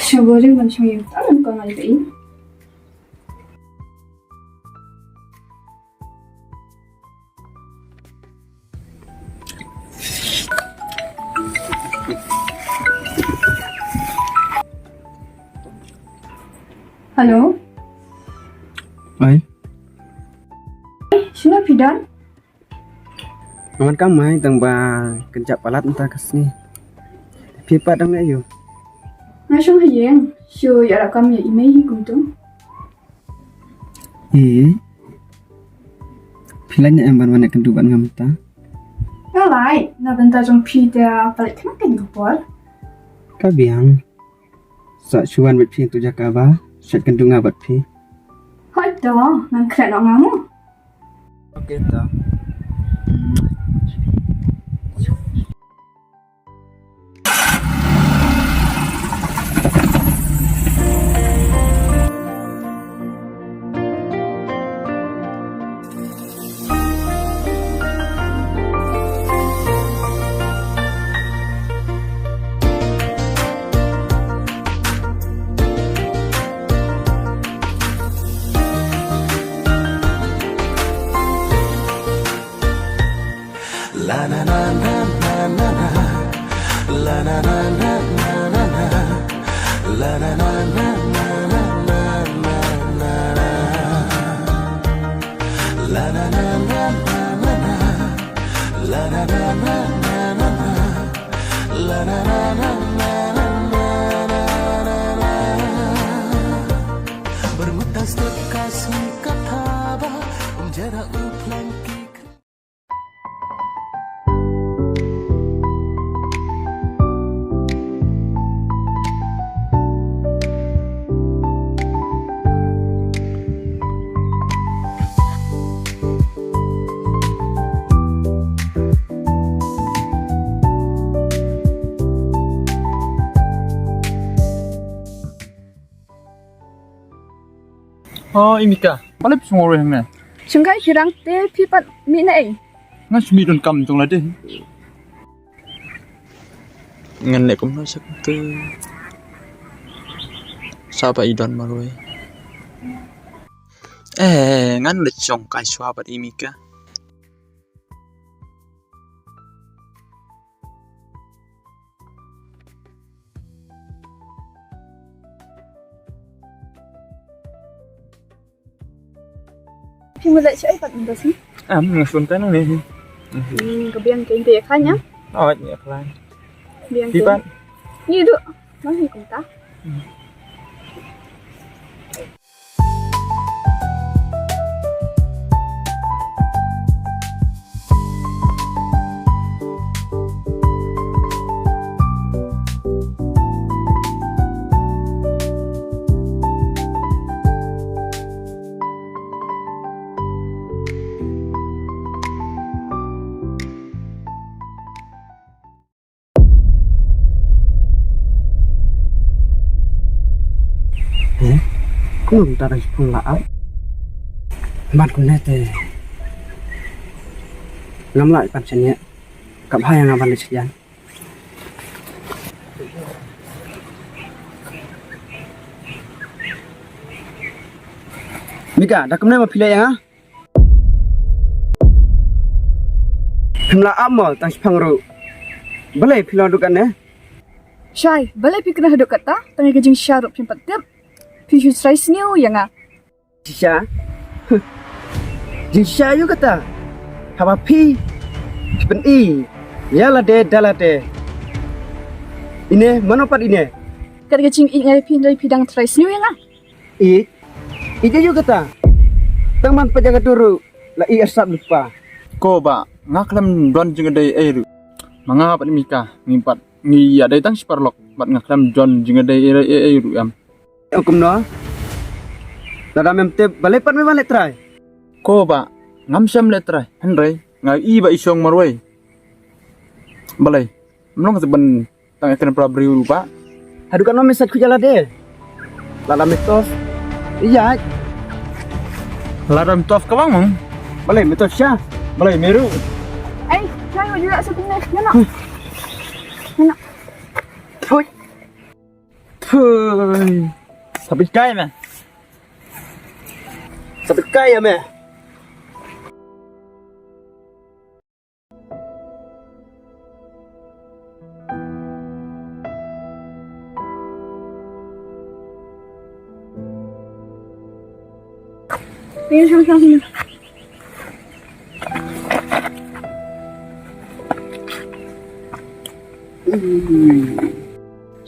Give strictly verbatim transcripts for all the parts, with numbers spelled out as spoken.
Sha bore ban shong ïa ka, ka ngai ka i. Hello. Ai. Shano phi don? Nga wan kam mai tang ba kynjah palat mynta ka sngi. Phi pat dang leh aïu? Nga shong ha ïing, shu ïarap kam ïa i mei hi kumtu. Hi. Phi lait ne em ban wan ïakynduh bad nga mynta? Nga lait, na bynta jong phi te palat kane ka dei ka por. Ka biang. Sa shu wan bad phi tu jaka ba sa ïakynduh nga bad phi. Hooid to, ngan kren ong nga mo. Okay to. Oh, i Mika. Balei phi shong marwei hangne? Shong kai shirang te phi pat mih na ei? Nga shu mih don kam jong lade. Ngan leh kumno sha kumta. Sa ba i don marwei. Eh, ngan leit shong kai shuwa bad i Mika. Phi mut leit shaei pat mynta sngi? Em, nga shun te nangne hi. Hmm, ka biang kein te ïa khlaiñ ïa? Hooid, ïa khlaiñ. Biang kein. Phi pat? Ngi duh. Nang hi kumta. He? Kumno mynta dang shipang la ap? Bad kumne te ngam lah ban shaniah. Ka bha ïa nga ban leit shaniah. Mika, da kumne ma phi leh ïa nga? Phim lah ap mo tang shipang ruh. Balei phi long haduh katne? Shai, balei phi kren haduh katta? Tang ïa ka jingshisha ruh phim pat tip. Phi shu trai sniew ïa nga. Shisha? Jingshisha aïu kata? Haba phi, phi pyni ïa lade da lade. Ine mano pat ine? Kat ka jingïeit nga ïa phi hynrei phi dang trai sniew ïa nga. Ïeit? Ïeit aïu kata? Tang ban peit ïa ka dur ruh la ïeit arsap lypa. Ko bah, nga khlem don jingïadei ei ruh. Ma nga bad i Mika ngi pat ngi ïadei tang shi paralok bad nga khlem don jingïadei ei ei ruh em. Ong kumno? Lada mem tip balei pat me ban leh trai? Ko bah, ngam shym leh trai hynrei nga ïohi ba i shong marwei. Balei? Mlong sa ban tang ïa kren para briew ruh bah. Haduh katno me sait khuid ïa lade? Lada me tough. Ïa. Lada me tough ka bang mong. Balei me tough sha? Balei me ruh? Ei, shai wa jula sa kumne. Ngano? Ngano? Thui. Hei. Sa pynkai me. Sa pynkai ïa me.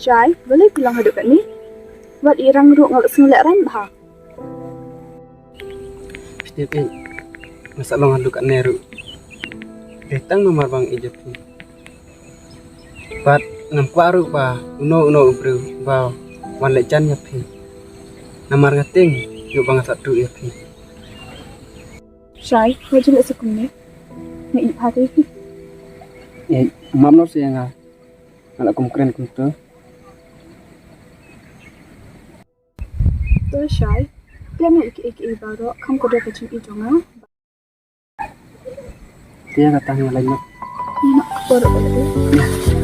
Shai, balei phi long haduh katne? Wat i rang ruh nga la sngew lehrain bha. Phi tip ïa, nga sa long haduh katne ruh dei tang namar ba nga ïeit ïa phi. Bad ngam kwah ruh ba uno uno u briew ba wan leh jan ïa phi. Namar nga tieng ïoh ba nga sa tuh ïa phi. Shai, wat ju leh sa kumne. Nga ïeit bha ïa phi. Ïeit, map noh sa ïa nga. Nga la kum kren kumto. To Shai, phi ïa ïeit ïa kiei kiei baroh, kham kordor ka jingïeit jong nga. Te kata nga leit noh. Ïa noh, baroh baroh.